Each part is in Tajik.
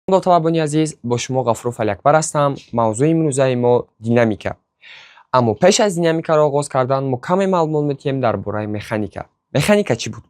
Талабони азиз, бо шумо Ғафуров Алиакбар ҳастам. Мавзӯи имрӯзаи мо динамика. Аммо пеш аз динамикаро оғоз кардан мо каме маълумот медиҳем дар бораи механика. Механика чӣ буд?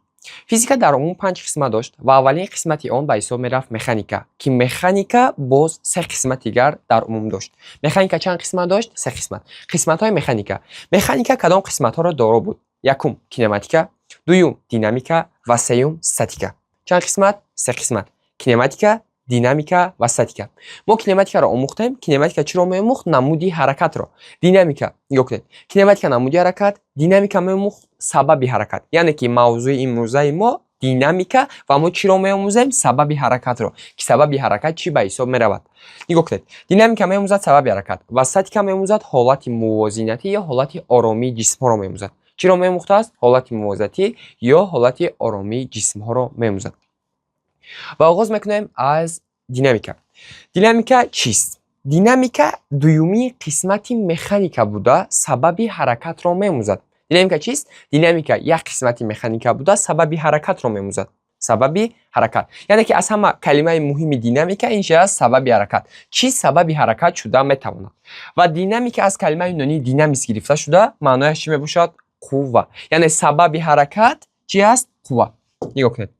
Физика дар умум панҷ қисмат дошт ва аввалин қисмати он ба ҳисоб мерафт механика, ки механика боз се қисмати дигар дар умум дошт. Механика чанд қисмат дошт? Се қисмат. Қисматҳои механика. Механика кадом қисматҳоро доро буд? Якум, кинематика, дуюм, динамика ва сеюм, статика. Чанд қисмат? Се қисмат: кинематика, динамика ва статика. Мо кинематикаро омӯхтем. Кинематика чиро меомӯхт? Намуди ҳаракатро. Динамика, нигоҳ кунед, кинематика намуди ҳаракат, динамика меомӯхт сабаби ҳаракат. Яъне ки мавзӯи имрӯзаи мо динамика ва мо чиро меомӯзем? Сабаби ҳаракатро, ки сабаби ҳаракат чӣ ба ҳисоб меравад. Нигоҳ кунед, динамика меомӯзад сабаби ҳаракат ва статика меомӯзад ҳолати мувозинатӣ ё ҳолати оромии ҷисмҳоро меомӯзад. Чиро меомӯхтааст? Ҳолати мувозинатӣ ё ҳолати оромии ҷисмҳоро меомӯзад. Ва оғоз мекунем аз динамика. Динамика чист? Динамика дуюмии қисмати механика буда, сабаби ҳаракатро меомӯзад. Динамика чист? Динамика як қисмати механика буда, сабаби ҳаракатро меомӯзад. Сабаби ҳаракат, яъне ки аз ҳама калимаи муҳими динамика ин чи аст? Сабаби ҳаракат. Чӣ сабаби ҳаракат шуда метавонад? Ва динамика аз калимаи юнонии динамис гирифта шуда, маънояш чӣ мебошад? Қувва. Яъне сабаби ҳаракат чӣ аст? Қувва. Нигоҳ кунед,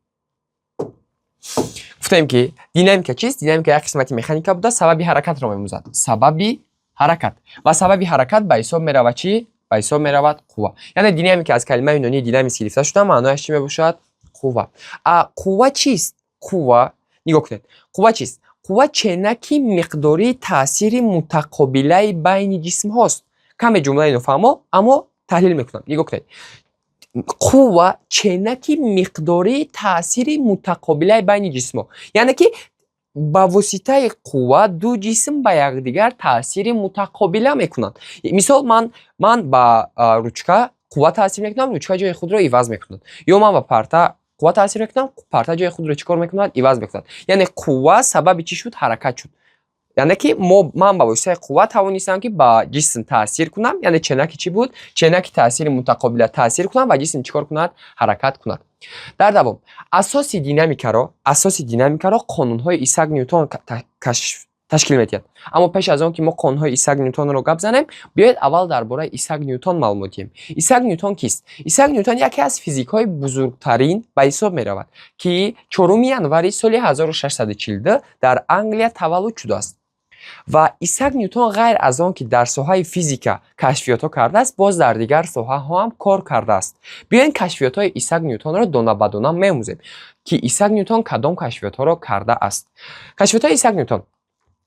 гуфтем, ки динамика чист? Динамика як қисмати механика буда, сабаби ҳаракатро меомӯзад. Сабаби ҳаракат ва сабаби ҳаракат ба ҳисоб меравад чӣ? Ба ҳисоб меравад қувва. Яъне динамика аз калимаи юнонии динамис гирифта шуда, маънояш чӣ мебошад? Қувва. А қувва чист? Қувва, нигоҳ кунед, қувва чист? Қувва ченаки миқдории таъсири мутақобилаи байни ҷисмҳост. Каме ҷумлаи нофаҳмо, аммо таҳлил мекунам. Нигоҳ кунед, қувва ченаки миқдории таъсири мутақобилаи байни ҷисмҳо, яъне ки ба воситаи қувва ду ҷисм ба якдигар таъсири мутақобила мекунанд. Мисол, ман ба ручка қувва таъсир мекунам, ручка ҷои худро иваз мекунад, ё ман ба парта қувва таъсир мекунам, парта ҷои худро чӣ кор мекунад? Иваз мекунад. Яъне қувва сабаби чӣ шуд? Ҳаракат шуд. Яъне ки ман ба воситаи қувва тавонистам, ки ба ҷисм таъсир кунам. Яъне ченаки чӣ буд? Ченаки таъсири мутақобила таъсир кунам ва ҷисм чӣ кор кунад? Ҳаракат кунад. Дар давом, асоси динамикаро қонунҳои Исаак Ньютон ташкил медиҳад. Аммо пеш аз он ки мо қонунҳои Исаак Ньютонро гап занем, биёед, аввал дар бораи Исаак Ньютон маълумот диҳем. Исаак Ньютон кист? Исаак Ньютон яке аз физикҳои бузургтарин ба ҳисоб меравад, ки 4 январи соли 1642 дар Англия таваллуд шудааст. Ва Исаак Ньютон ғайр аз он ки дар соҳаи физика кашфиётҳо кардааст, боз дар дигар соҳаҳо ҳам кор кардааст. Биёед, кашфиётҳои Исаак Ньютонро дона ба дона меомӯзем, ки Исаак Ньютон кадом кашфиётҳоро кардааст. Кашфиётҳои Исаак Ньютон.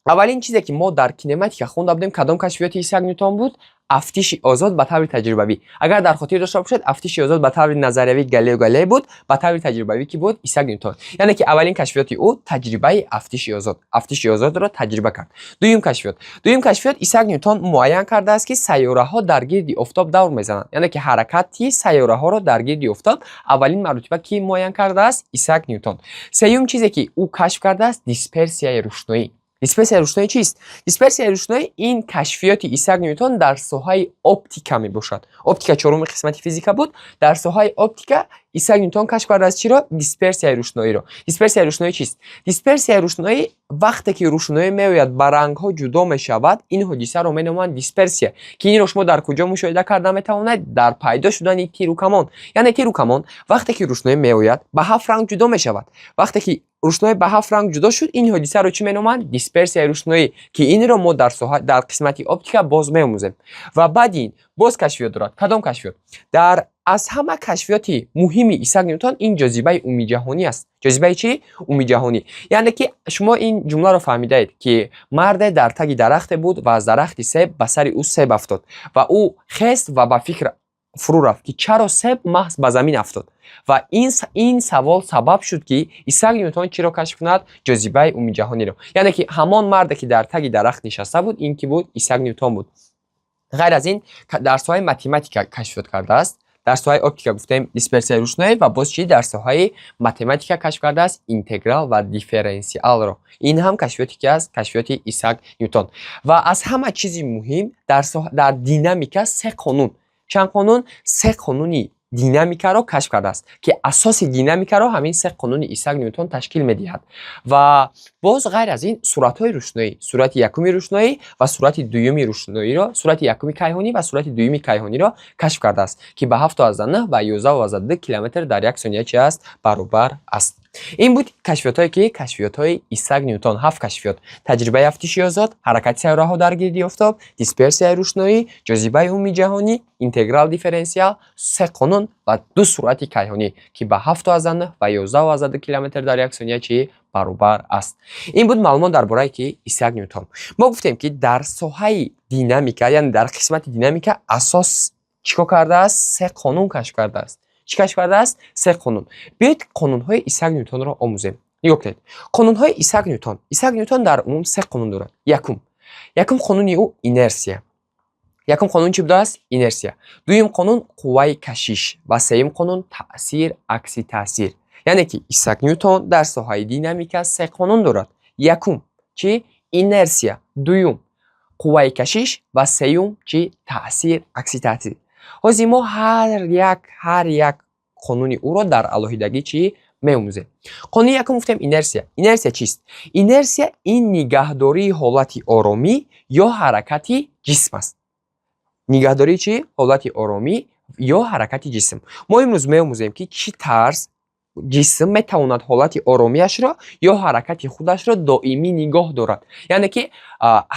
Аввалин чизе, ки мо дар кинематика хонда будем, кадом кашфиёти Исаак Ньютон буд? Афтиши озод ба таври таҷрибавӣ. Агар дар хотир дошта бошед, афтиши озод ба таври назариявӣ Галилео Галилей буд, ба таври таҷрибавӣ ки буд? Исаак Ньютон. Яъне ки аввалин кашфиёти ӯ таҷрибаи афтиши озод, афтиши озодро таҷриба кард. Дуюм кашфиёт: Исаак Ньютон муайян кардааст, ки сайёраҳо дар гирди офтоб давр мезананд. Яъне ки ҳаракати сайёраҳоро дар гирди офтоб аввалин маротиба ки муайян кардааст? Исаак Ньютон. Сеюм чизе, ки ӯ кашф кардааст, дисперсияи рӯшноӣ. Дисперсияи рӯшноӣ чист? Дисперсияи рӯшноӣ ин кашфиёти Исаак Ньютон дар соҳаи оптика мебошад. Оптика чоруми қисмати физика буд. Дар соҳаи оптика Исаак Ньютон кашф кардааст чиро? Дисперсияи рӯшноиро. Дисперсияи рӯшноӣ чист? Дисперсияи рӯшноӣ: вақте ки рӯшноӣ меояд, ба рангҳо ҷудо мешавад, ин ҳодисаро меноманд дисперсия, ки инро шумо дар куҷо мушоҳида карда метавонед? Дар пайдо шудани тиру камон. Яъне тиру камон, вақте ки рӯшноӣ меояд, ба ҳафт ранг ҷудо мешавад. Вақте ки рӯшноӣ ба ҳафт ранг ҷудо шуд, ин ҳодисаро чӣ меноманд? Дисперсияи рӯшноӣ, ки инро мо дар соҳа, дар қисмати оптика боз меомӯзем. Ва баъди ин боз кашфиёт дорад. Кадом кашфиёт? Дар аз ҳама кашфиёти муҳими Исаак Ньютон ин ҷозибаи умумиҷаҳонӣ аст. Ҷозибаи чӣ? Умумиҷаҳонӣ. Яъне ки шумо ин ҷумларо фаҳмидаед, ки марде дар таги дарахте буд ва аз дарахти себ ба сари ӯ себ афтод ва ӯ хест ва ба фикр фурӯ рафт, ки чаро себ маҳз ба замин афтод. Ва ин савол сабаб шуд, ки Исаак Ньютон чиро кашф кунад? Ҷозибаи умумиҷаҳониро. Яъне ки ҳамон марде, ки дар таги дарахт нишаста буд, ин ки буд? Исаак Ньютон буд. Ғайр аз ин, дар соҳаи математика кашфиёт кардааст. Дар соҳаи оптика гуфтем, дисперсияи рӯшноӣ. Ва боз чӣ? Дар соҳаи математика кашф кардааст интеграл ва дифференсиалро. Ин ҳам кашфиёте ки аст? Кашфиёти Исаак Ньютон. Ва аз ҳама чизи муҳим дар динамика се қонун. Чанд қонун? Се қонуни. Динамикаро кашф кардааст, ки асоси динамикаро ҳамин се қонуни Исаак Нютон ташкил медиҳад. Ва боз ғайр аз ин, суръатҳои рӯшноӣ, суръати якуми рӯшноӣ ва суръати дуюми рӯшноиро, суръати якуми кайҳонӣ ва суръати дуюми кайҳониро кашф кардааст, ки ба 7,9 ва 11,2 километр дар як сония чи аст? Баробар аст. Ин буд кашфиётҳое, ки кашфиётҳои Исаак Нютон, ҳафт кашфиёт: таҷрибаи афтиши озод, ҳаракати сайёраҳо дар гирди офтоб, дисперсияи рӯшноӣ, ҷозибаи умумиҷаҳонӣ, интеграл, дифференсиал, се қонун ва ду суръати кайҳонӣ, ки ба 7,9 ва 11,2 километр дар як сония чӣ баробар аст. Ин буд маълумот дар бораи ки Исаак Нютон. Мо гуфтем, ки дар соҳаи динамика, яъне дар қисмати динамика асос чӣ кор кардааст? Се қонун кашф кардааст. Чӣ кашф кардааст? Се қонун. Биёед, қонунҳои Исаак Нютонро омӯзем. Нигоҳ кунед, қонунҳои Исаак Нютон. Исаак Нютон дар умум се қонун дорад. Якум қонуни ӯ инерсия. Якум қонун чӣ будааст? Инерсия. Дуюм қонун қувваи кашиш ва сеюм қонун таъсир, акси таъсир. Яъне ки Исаак Нютон дар соҳаи динамика се қонун дорад. Якум чӣ? Инерсия. Дуюм қувваи кашиш ва сеюм чӣ? Таъсир, акси таъсир. Ҳозир мо ҳар як қонуни ӯро дар алоҳидагӣ чӣ меомӯзем. Қонуни якум гуфтем инерсия. Инерсия чист? Инерсия ин нигаҳдории ҳолати оромӣ ё ҳаракати ҷисм аст. Нигаҳдории чӣ? Ҳолати оромӣ ё ҳаракати ҷисм. Мо имрӯз меомӯзем, ки чӣ тарз ҷисм метавонад ҳолати оромиашро ё ҳаракати худашро доимӣ нигоҳ дорад, яъне ки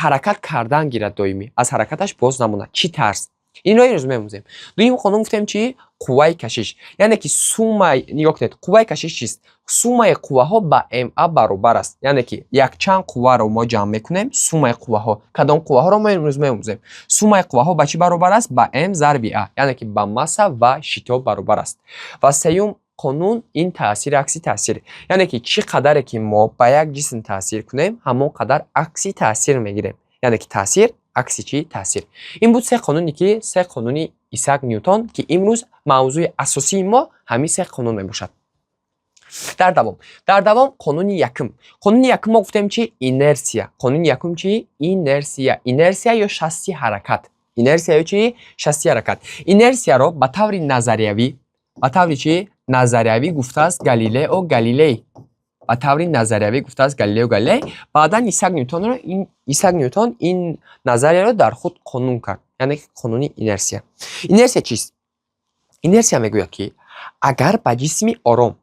ҳаракат кардан гирад, доимӣ аз ҳаракаташ боз намонад. Чӣ тарз, инро имрӯз меомӯзем. Дуюм қонун гуфтем чӣ? Қувваи кашиш. Яъне ки суммаи, нигоҳ кунед, қувваи кашиш чист? Суммаи қувваҳо ба ма баробар аст. Яъне ки якчанд қувваро мо ҷамъ мекунем. Суммаи қувваҳо, кадом қувваҳоро мо имрӯз меомӯзем. Суммаи қувваҳо ба чӣ баробар аст? Ба м зарби а, яъне ки ба масса ва шитоб баробар аст. Ва сеюм қонун ин таъсири акси таъсир, яъне ки чӣ қадаре ки мо ба як ҷисм таъсир кунем, ҳамон қадар акси таъсир мегирем. Яъне ки таъсир, акси чӣ? Таъсир. Ин буд се қонуне, ки се қонуни Исаак Нютон, ки имрӯз мавзӯи асосии мо ҳамин се қонун мебошад. Дар давом қонуни якум. Қонуни якум мо гуфтем чи? Инерсия. Қонуни якум чи? Инерсия. Инерсия ё шасти ҳаракат. Инерсия ё чи? Шасти ҳаракат. Инерсияро ба таври назариявӣ, ба таври чи? Назариявӣ гуфтааст Галилео Галилей. Ба таври назариявӣ гуфтааст Галилео Галилей. Баъдан Исаак Нютон ин назарияро дар худ қонун кард, яъне қонуни инерсия. Инерсия чист? Инерсия мегӯяд, ки агар ба ҷисми ором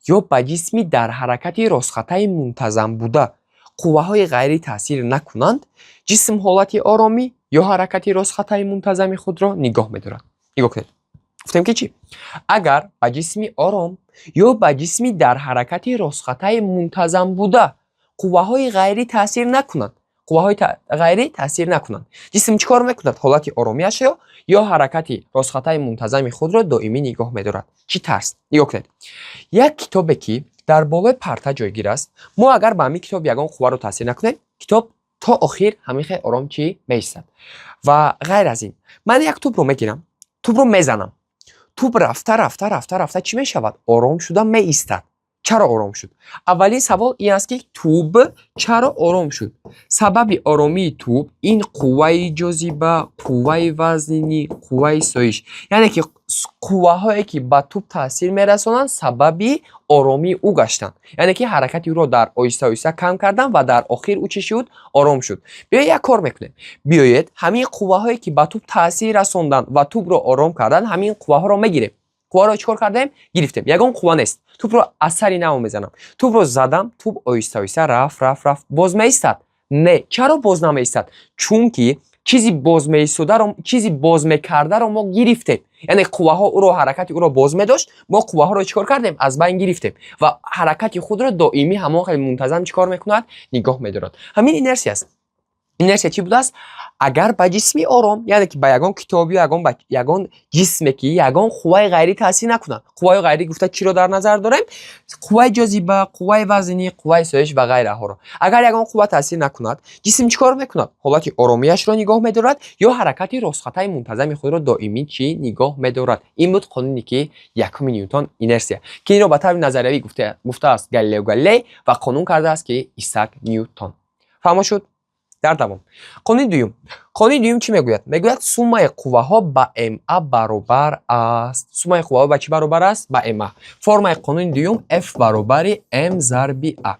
ё ба ҷисми дар ҳаракати ростхатаи мунтазам буда қувваҳои ғайрӣ таъсир накунанд, ҷисм ҳолати оромӣ ё ҳаракати ростхатаи мунтазами худро нигоҳ медорад. Нигоҳ кунед, гуфтем ки чӣ? Агар ба ҷисми ором ё ба ҷисми дар ҳаракати ростхатаи мунтазам буда қувваҳои ғайрӣ таъсир накунанд, қувваҳои ғайрӣ таъсир накунанд, ҷисм чӣ кор мекунад? Ҳолати оромиашро ё ҳаракати ростхатаи мунтазами худро доимӣ нигоҳ медорад. Чӣ тарз? Нигоҳ кунед, як китобе, ки дар болои парта ҷойгир аст, мо агар ба ҳамин китоб ягон қувваро таъсир накунем, китоб то охир ҳамин хел ором чӣ меистад. Ва ғайр аз ин, ман як тӯбро мегирам, тӯбро мезанам. Тӯб рафта, рафта, рафта, рафта чӣ мешавад? Ором шуда меистад. Чаро ором шуд? Аввалин савол ин аст, ки тӯб чаро ором шуд? Сабаби оромии тӯб ин қувваи ҷозиба, қувваи вазнинӣ, қувваи соиш, яъне ки қувваҳое, ки ба тӯб таъсир мерасонанд, сабаби оромии ӯ гаштанд, яъне ки ҳаракати ӯро дар оҳиста оҳиста кам карданд ва дар охир ӯ чӣ шуд? Ором шуд. Биёед, як кор мекунем. Биёед, ҳамин қувваҳое, ки ба тӯб таъсир расонданд ва тӯбро ором карданд, ҳамин қувваҳоро мегирем. Қувваро чӣ кор кардем? Гирифтем. Ягон қувва нест. Тӯбро аз сари нав мезанам. Тӯбро задам, тӯб оҳиста оҳиста рафт, рафт, рафт, боз меистад? Не. Чаро боз намеистад? Чунки чизи боз меистодаро, чизи боз мекардаро мо гирифтем. Яъне қувваҳо ӯро, ҳаракати ӯро боз медошт. Мо қувваҳоро чӣ кор кардем? Аз байн гирифтем ва ҳаракати худро доимӣ, ҳамон хеле мунтазам чӣ кор мекунад? Нигоҳ медорад. Ҳамин инерсия аст. Инерсия чӣ будааст? Агар ба ҷисми ором, яъне ки ба ягон китоб ё ягон ҷисме, ки ягон қувваи ғайрӣ таъсир накунад. Қувваи ғайрӣ гуфта чиро дар назар дорем? Қувваи ҷозиба, қувваи вазнинӣ, қувваи соиш ва ғайраҳоро. Агар ягон қувва таъсир накунад, ҷисм чӣ кор мекунад? Ҳолати оромиашро нигоҳ медорад ё ҳаракати ростхатаи мунтазами худро доимӣ чӣ нигоҳ медорад. Ин буд қонуне, ки якуми Нютон, инерсия, ки инро ба таври назариявӣ гуфтааст Галилео Галилей ва қонун кардааст, ки Исаак Нютон. Фаҳмо шуд? Дар давом, қонуни дуюм. Қонуни дуюм чӣ мегӯяд? Мегӯяд, суммаи қувваҳо ба ма баробар аст. Суммаи қувваҳо ба чӣ баробар аст? Ба ма. Формаи қонуни дуюм: f баробари m зарби a.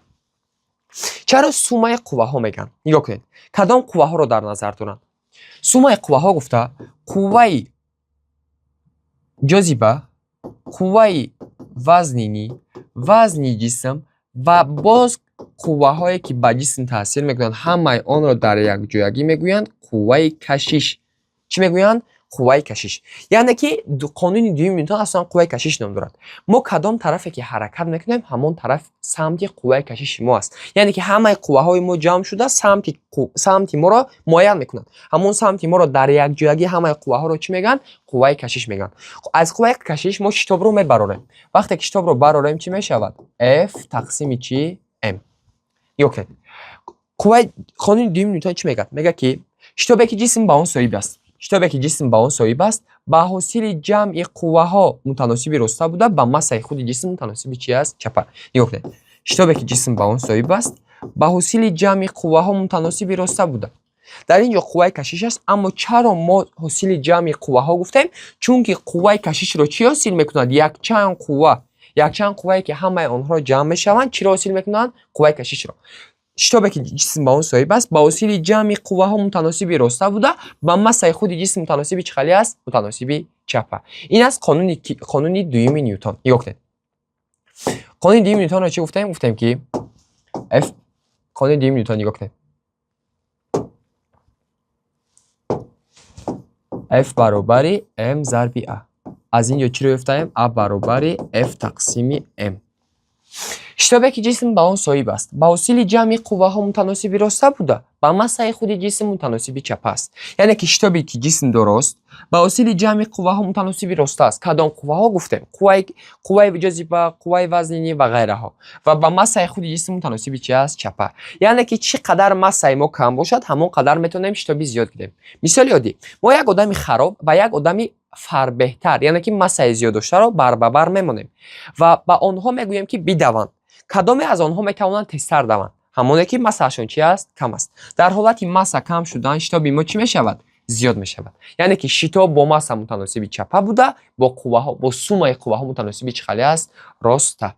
Чаро суммаи қувваҳо мегӯянд? Нигоҳ кунед, кадом қувваҳоро дар назар доранд. Суммаи қувваҳо гуфта, қувваи ҷозиба, қувваи вазнинӣ, вазни ҷисм ва боз қувваҳое, ки ба ҷисм таъсир мекунанд, ҳамаи онро дар якҷоягӣ мегӯянд қувваи кашиш. Чӣ мегӯянд? Қувваи кашиш. Яъне ки қонуни дуюми Нютон аслан қувваи кашиш ном дорад. Мо кадом тарафе ки ҳаракат мекунем, ҳамон тараф самти қувваи кашиши мо аст. Яъне ки ҳамаи қувваҳои мо ҷамъ шуда самти моро муайян мекунанд. Ҳамон самти моро дар якҷоягӣ ҳамаи қувваҳоро чӣ мегӯянд? Қувваи кашиш мегӯянд. Аз қувваи кашиш мо шитобро мебарорем. Вақте ки шитобро барорем, чӣ мешавад? F тақсими чӣ? M. Нигоҳ кунед, қувваи қонуни дуюми Нютон чӣ мегӯяд? Мегӯяд, ки шитобе, ки ҷисм ба он соҳиб аст, шитобе, ки ҷисм ба он соҳиб аст, ба ҳосили ҷамъи қувваҳо мутаносиби роста буда, ба массаи худи ҷисм мутаносиби чи аст? Чапа. Нигоҳ кунед, шитобе, ки ҷисм ба он соҳиб аст, ба ҳосили ҷамъи қувваҳо мутаносиби роста буда. Дар ин ҷо қувваи кашиш аст, аммо чаро мо ҳосили ҷамъи қувваҳо гуфтем? Чунки қувваи кашишро чӣ ҳосил мекунад? Якчанд қувва. Якчанд қуввае, ки ҳамаи онҳо ҷамъ мешаванд, чиро ҳосил мекунанд? Қувваи кашишро. Шитобе, ки ҷисм ба он соҳиб аст, ба ҳосили ҷамъи қувваҳо мутаносиби роста буда, ба массаи худи ҷисм мутаносиби чӣ хеле аст? Мутаносиби чапа. Ин аст қонуни дуюми Нютон. Нигоҳ кунед, қонуни дуюми Нютонро чӣ гуфтем? Гуфтем, ки f, қонуни дуюми Нютон, нигоҳ кунед, f баробари m зарби a. Аз ин ҷо чиро ёфтаем? A баробари f тақсими m. Шитобе, ки ҷисм ба он соҳиб аст, ба ҳосили ҷамъи қувваҳо мутаносиби роста буда, ба массаи худи ҷисм мутаносиби чапа аст. Яъне ки шитобе, ки ҷисм дорост, ба ҳосили ҷамъи қувваҳо мутаносиби роста аст. Кадом қувваҳо гуфтем? Қувваи ҷозиба, қувваи вазнинӣ ва ғайраҳо. Ва ба массаи худи ҷисм мутаносиби чи аст? Чапа. Яъне ки чӣ қадар массаи мо кам бошад, ҳамон қадар метавонем шитоби зиёд гирем. Мисоли оддӣ: мо як одами хароб ва як одами фарбеҳтар, яъне ки массаи зиёд доштаро барбабар мемонем ва ба онҳо мегӯем, ки бидаванд. Кадоме аз онҳо метавонанд тезтар даванд? Ҳамоне, ки массаашон чи аст? Кам аст. Дар ҳолати масса кам шудан, шитоби мо чӣ мешавад? Зиёд мешавад. Яъне ки шитоб бо масса мутаносиби чапа буда, бо қувваҳо, бо суммаи қувваҳо мутаносиби чӣ хеле аст? Роста.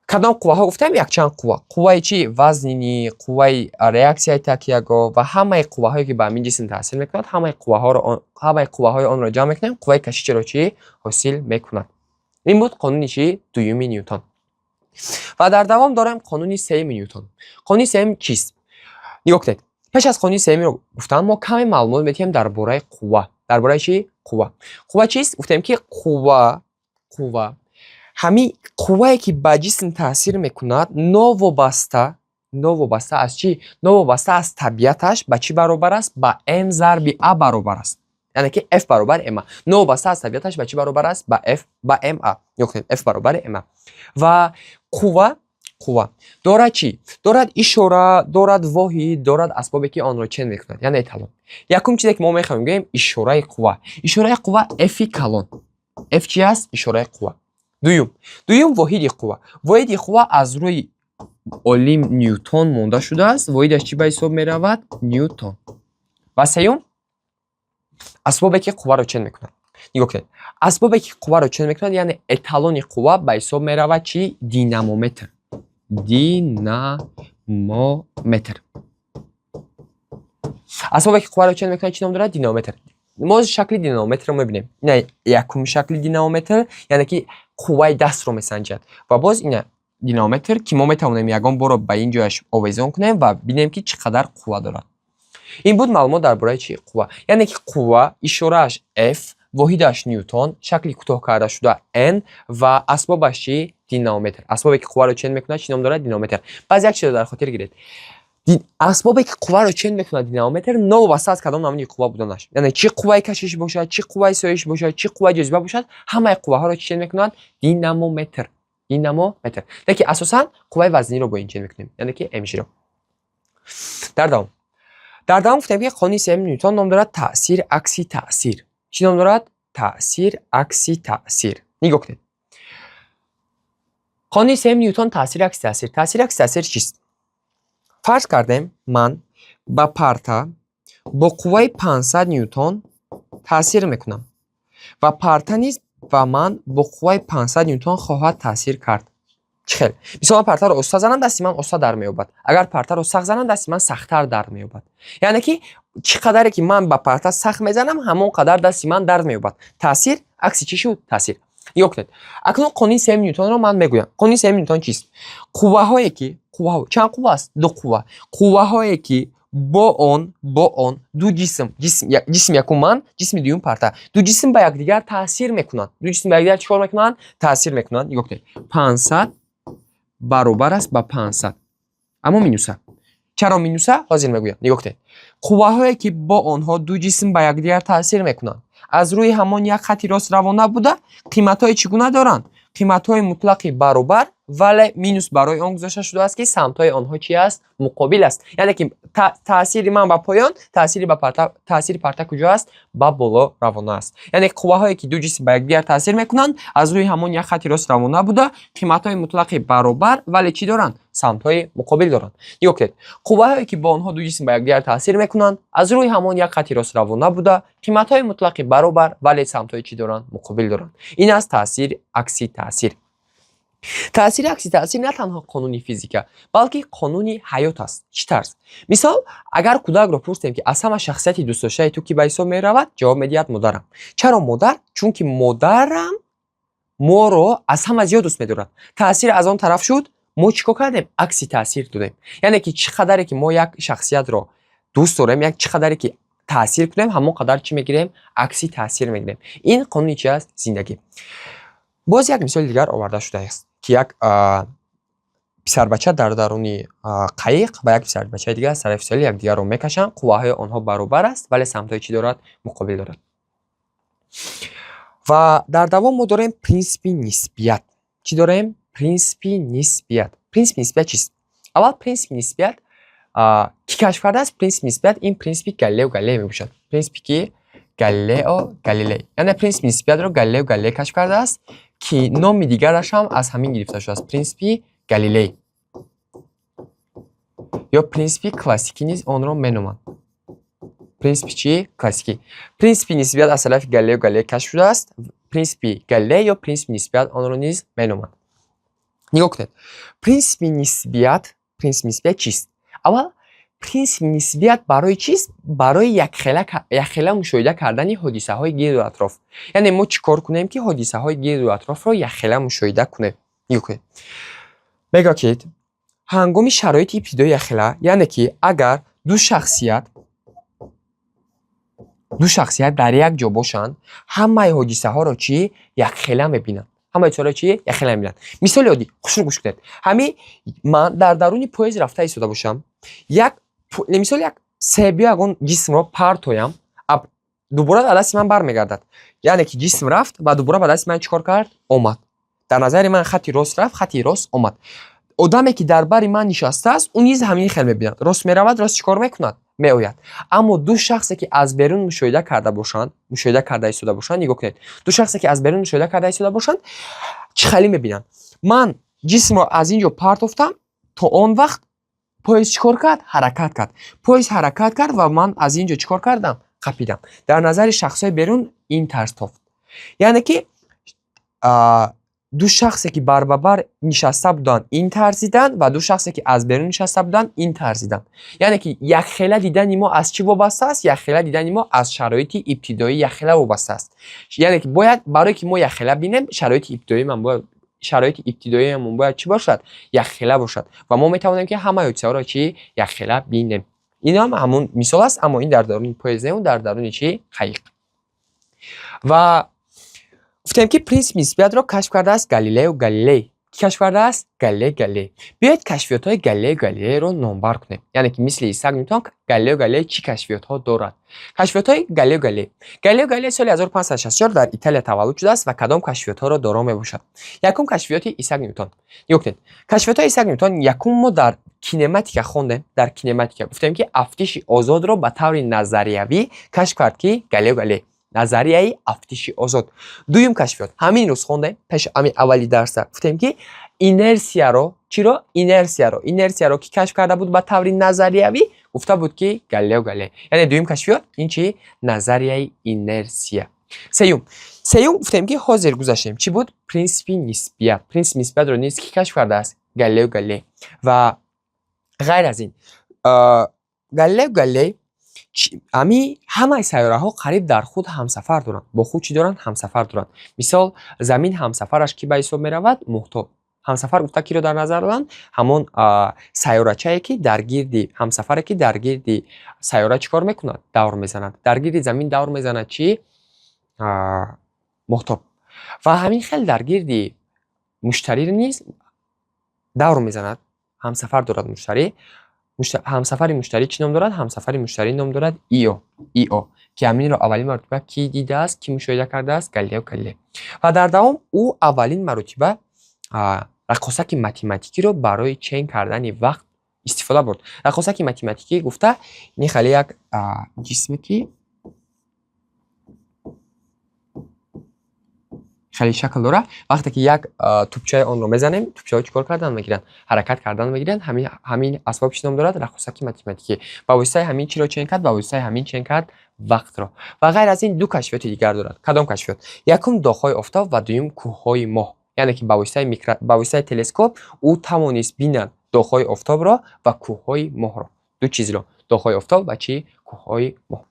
Кадом қувваҳо гуфтем? Якчанд қувва: қувваи чӣ? Вазнинӣ, қувваи реаксияи такягоҳ ва ҳамаи қувваҳое, ки ба ҳамин ҷисм таъсир мекунад. Ҳамаи қувваҳои онро ҷамъ мекунем, қувваи кашиширо чӣ ҳосил мекунад. Ин буд қонуни чӣ? Дуюми Нютон. Ва дар давом дорем қонуни сеюми Нютон. Қонуни сеюм чист? Нигоҳ кунед, пеш аз қонуни сеюмро гуфтан, мо каме маълумот медиҳем дар бораи қувва. Дар бораи чӣ? Қувва. Қувва чист? Гуфтем, ки қувва ҳамин қуввае, ки ба ҷисм таъсир мекунад, новобаста аз чӣ? Новобаста аз табиаташ, ба чӣ баробар аст? Ба m зарби a баробар аст. Яъне ки f баробари ma. Новобаста аз табиаташ ба чӣ баробар аст? Ба f, ба ma. Нигоҳ кунед, f баробари ma. Ва қувва дорад чӣ? Дорад ишора, дорад воҳид, дорад асбобе, ки онро чен мекунад, яъне эталон. Якум чизе, ки мо мехоҳем гӯем, ишораи қувва. Ишораи қувва f калон. F чи аст? Ишораи қувва. Дуюм, воҳиди қувва. Воҳиди қувва аз рӯи олим Нютон монда шудааст. Воҳидаш чӣ ба ҳисоб меравад? Нютон. Ва сеюм, асбобе, ки қувваро чен мекунад. Нигоҳ кунед, асбобе, ки қувваро чен мекунад, яъне эталони қувва ба ҳисоб меравад чӣ? Динамометр. Динамометр. Асбобе, ки қувваро чен мекунад, чӣ ном дорад? Динамометр. Мо шакли динамометрро мебинем. Ина якум шакли динамометр, яъне ки қувваи дастро месанҷад. Ва боз ина динамометр, ки мо метавонем ягон борро ба ин ҷояш овезон кунем ва бинем, ки чӣ қадар қувва дорад. Ин буд маълумот дар бораи чӣ? Қувва. Яъне ки қувва ишорааш f, воҳидаш нютон, шакли кӯтоҳ карда шуда n ва асбобаш чӣ? Динамометр. Асбобе, ки қувваро чен мекунад, чӣ ном дорад? Динамометр. Баъз як чизро дар хотир гиред: асбобе, ки қувваро чен мекунад, динамометр, новобаста аз кадом намуди қувва буданаш, яъне чӣ қувваи кашиш бошад, чӣ қувваи соиш бошад, чӣ қувваи ҷозиба бошад, ҳамаи қувваҳоро чӣ чен мекунад? Динамометр. Динамометр. Лекин асосан қувваи вазниро бо ин чен мекунем, яъне ки mg-ро. Дар давом гуфтем, ки қонуни сеюми Нютон ном дорад таъсир акси таъсир. Чӣ ном дорад? Таъсир акси таъсир. Нигоҳ кунед, қонуни сеюми Нютон, таъсир акси таъсир. Таъсир акси таъсир чист? Фарз кардем, ман Ба парта бо қувваи 500 ньютон таъсир мекунам ва парта низ ба ман бо қувваи 500 ньютон хоҳад таъсир кард. Чӣ хел? Мисол, ман партаро оста занам, дасти ман оста дард меёбад. Агар партаро сахт занам, дасти ман сахттар дард меёбад. Яъне ки чӣ қадаре ки ман ба парта сахт мезанам, ҳамон қадар дасти ман дард меёбад. Таъсир акси чӣ шуд? Таъсир. Нигоҳ кунед, акнун қонуни сеюми Ньютонро ман мегӯям. Қонуни сеюми Ньютон чист? Қувваҳое ки, қувваҳо, чанд қувва аст? Ду қувва. Қувваҳое ки бо он ду ҷисм, ҷисми якум ман, ҷисми дуюм парта, ду ҷисм ба якдигар таъсир мекунанд. Ду ҷисм ба якдигар чӣ кор мекунанд? Таъсир мекунанд. Нигоҳ кунед, 500 баробар аст ба 500, аммо минуса. Чаро минуса? Ҳозир мегӯям. Нигоҳ кунед, қувваҳое ки бо онҳо ду ҷисм ба якдигар таъсир мекунанд, аз рӯи ҳамон як хати рост равона буда, қиматҳои чӣ гуна доранд? Қиматҳои мутлақи баробар, вале минус барои он гузошта шудааст, ки самтҳои онҳо чи аст? Муқобил аст. Яъне ки таъсири ман ба поён, таъсири ба парта, таъсири парта куҷо аст? Ба боло равона аст. Яъне қувваҳое ки ду ҷисм ба якдигар таъсир мекунанд, аз рӯи ҳамон як хати рост равона буда, қиматҳои мутлақи баробар, вале чӣ доранд? Самтҳои муқобил доранд. Нигоҳ кунед, қувваҳое ки бо онҳо ду ҷисм ба якдигар таъсир мекунанд, аз рӯи ҳамон як хати рост равона буда, қиматҳои мутлақи баробар, вале самтҳои чӣ доранд? Муқобил доранд. Ин аст таъсир акси таъсир. Таъсири акси таъсир на танҳо қонуни физика, балки қонуни ҳаёт аст. Чӣ тарз? Мисол, агар кӯдакро пурсем, ки аз ҳама шахсияти дӯстдоштаи ту кӣ ба ҳисоб меравад, ҷавоб медиҳад: модарам. Чаро модар? Чунки модарам моро аз ҳама зиёд дӯст медорад. Таъсир аз он тараф шуд, мо чӣ кор кардем? Акси таъсир додем. Яъне ки чӣ қадаре ки мо як шахсиятро дӯст дорем, як чӣ қадаре ки таъсир кунем, ҳамон қадар чӣ мегирем? Акси таъсир мегирем. Ин қонуни чи аст? Зиндагӣ. Боз як мисоли дигар оварда шудааст, ки як писарбача дар даруни қайиқ ва як писарбачаи дигар аз тарафи соҳил якдигарро мекашанд. Қувваҳои онҳо баробар аст, вале самтҳои чӣ дорад? Муқобил дорад. Ва дар давом мо дорем принсипи нисбият. Чӣ дорем? Принсипи нисбият. Принсипи нисбият чист? Аввал, принсипи нисбият кӣ кашф кардааст? Принсипи нисбият ин принсипи Галилео Галилей мебошад. Принсипи ки? Галилео Галилей. Яъне принсипи нисбиятро Галилео Галилей кашф кардааст, ки номи дигараш ҳам аз ҳамин гирифта шудааст: принсипи Галилей ё принсипи классикӣ низ онро меноманд. Принсипи чӣ? Классикӣ. Принсипи нисбият аз тарафи Галилео Галилей кашф шудааст. Принсипи Галилей ё принсипи нисбият онро низ меноманд. Нигоҳ кунед, принсипи нисбият. Принсипи нисбият чист? Аввал, принсипи нисбият барои чист? Барои якхела мушоҳида кардани ҳодисаҳои гирду атроф. Яъне мо чӣ кор кунем, ки ҳодисаҳои гирду атрофро якхела мушоҳида кунем? Нигоҳ кунед, мегӯяд, ки ҳангоми шароити ибтидои якхела, яъне ки агар ду шахсият дар як ҷо бошанд, ҳамаи ҳодисаҳоро чӣ? Якхела мебинанд. Ҳамаи ҳодисаҳоро чӣ? Якхела мебинанд. Мисоли оддӣ, хушрӯ гӯш кунед. Ҳами ман дар даруни поезд рафта истода бошам, як мисол, як себ ё ягон ҷисмро партоям, дубора ба дасти ман бармегардад. Яъне ки ҷисм рафт ва дубора ба дасти ман чӣ кор кард? Омад. Дар назари ман хати рост рафт, хати рост омад. Одаме ки дар бари ман нишастааст, ӯ низ ҳамин хел мебинад: рост меравад, рост чӣ кор мекунад? Меояд. Аммо ду шахсе ки аз берун мушоҳида карда бошанд, мушоҳида карда истода бошанд, нигоҳ кунед, ду шахсе ки аз берун мушоҳида карда истода бошанд, чӣ хеле мебинанд? Ман ҷисмро аз ин ҷо партофтам, то он вақт поезд чӣ кор кард? Ҳаракат кард. Поезд ҳаракат кард ва ман аз ин ҷо чӣ кор кардам? Қапидам. Дар назари шахсҳои берун ин тарз тофт. Яъне ки ду шахсе ки барбабар нишаста буданд, ин тарз диданд ва ду шахсе ки аз берун нишаста буданд, ин тарз диданд. Яъне ки якхела дидани мо аз чӣ вобаста аст? Якхела дидани мо аз шароити ибтидоӣ якхела вобаста аст. Яъне ки бояд, барое ки мо якхела бинем, шароити ибтидоиамон бояд чӣ бошад? Якхела бошад ва мо метавонем, ки ҳамаи ҳодисаҳоро чӣ? Якхела бинем. Инам ҳамон мисол аст, аммо ин дар даруни поезд не, дар даруни чӣ? Қайиқ. Ва гуфтем, ки принсипи нисбиятро кашф кардааст Галилео Галилей. Кӣ кашф кардааст? Галилео Галилей. Биёед, кашфиётҳои Галилео Галилейро номбар кунем. Яъне ки мисли Исаак Нютон Галилео Галилей чӣ кашфиётҳо дорад? Кашфиётҳои Галилео Галилей. Галилео Галилей соли 1564 дар Италия таваллуд шудааст ва кадом кашфиётҳоро доро мебошад? Якум, кашфиёти Исаак Нютон. Нигоҳ кунед, кашфиётҳои Исаак Нютон. Якум, мо дар кинематика хондем. Дар кинематика гуфтем, ки афтиши озодро ба таври назариявӣ кашф кард ки? Галилео Галилей, назарияи афтиши озод. Дуюм кашфиёт, ҳамин рӯз хондем, пеш ҳамин аввали дарса гуфтем, ки Инерсияро, чиро? Инерсияро. Инерсияро ки кашф карда буд ба таври назариявӣ? Гуфта буд, ки Галилео Галилей. Яъне дуюм кашфиёт ин чи? Назарияи инерсия. Сеюм гуфтем, ки ҳозир гузаштем. Чӣ буд? Принсипи нисбият. Принсипи нисбиятро низ кӣ кашф кардааст? Галилео Галилей. Ва ғайр аз ин, Галилео Галилей ами ҳамаи сайёраҳо қариб дар худ ҳамсафар доранд. Бо худ чӣ доранд? Ҳамсафар доранд. Мисол, Замин ҳамсафараш кӣ ба ҳисоб меравад? Моҳтоб. Ҳамсафар гуфта киро дар назар доранд? Ҳамон сайёрачае, ки дар гирди ҳамсафаре, ки дар гирди сайёра чӣ кор мекунад? Давр мезанад. Дар гирди Замин давр мезанад чӣ? Моҳтоб. Ва ҳамин хел дар гирди Муштариро низ давр мезанад, ҳамсафар дорад Муштарӣ. Ҳамсафари Муштарӣ чӣ ном дорад? Ҳамсафари Муштарӣ ном дорад Ио. Ио, ки ҳаминро аввалин маротиба кӣ дидааст, кӣ мушоҳида кардааст? Галилео Галилей. Ва дар давом ӯ аввалин маротиба раққосаки математикиро барои чен кардани вақт истифода бурд. Раққосаки математикӣ гуфта ин хеле як ҷисме, ки хеле шакл дорад. Вақте ки як тӯпчаи онро мезанем, тӯпчаҳо чӣ кор кардан мегиранд? Ҳаракат кардан мегиранд. Ҳамин асбоб чӣ ном дорад? Раққосаки математикӣ. Ба воситаи ҳамин чиро чен кард? Ба воситаи ҳамин чен кард вақтро. Ва ғайр аз ин ду кашфиёти дигар дорад. Кадом кашфиёт? Якум, доғҳои офтоб ва дуюм, кӯҳҳои моҳ. Яъне ки ба воситаи телескоп ӯ тавонист бинад доғҳои офтобро ва кӯҳҳои моҳро. Ду чизро: доғҳои офтоб ва чӣ? Кӯҳҳои моҳ.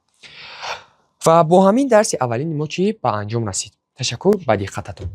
Ва бо ҳамин дарси аввалини мо чӣ ба анҷом расид. Ташаккур ба диққататон.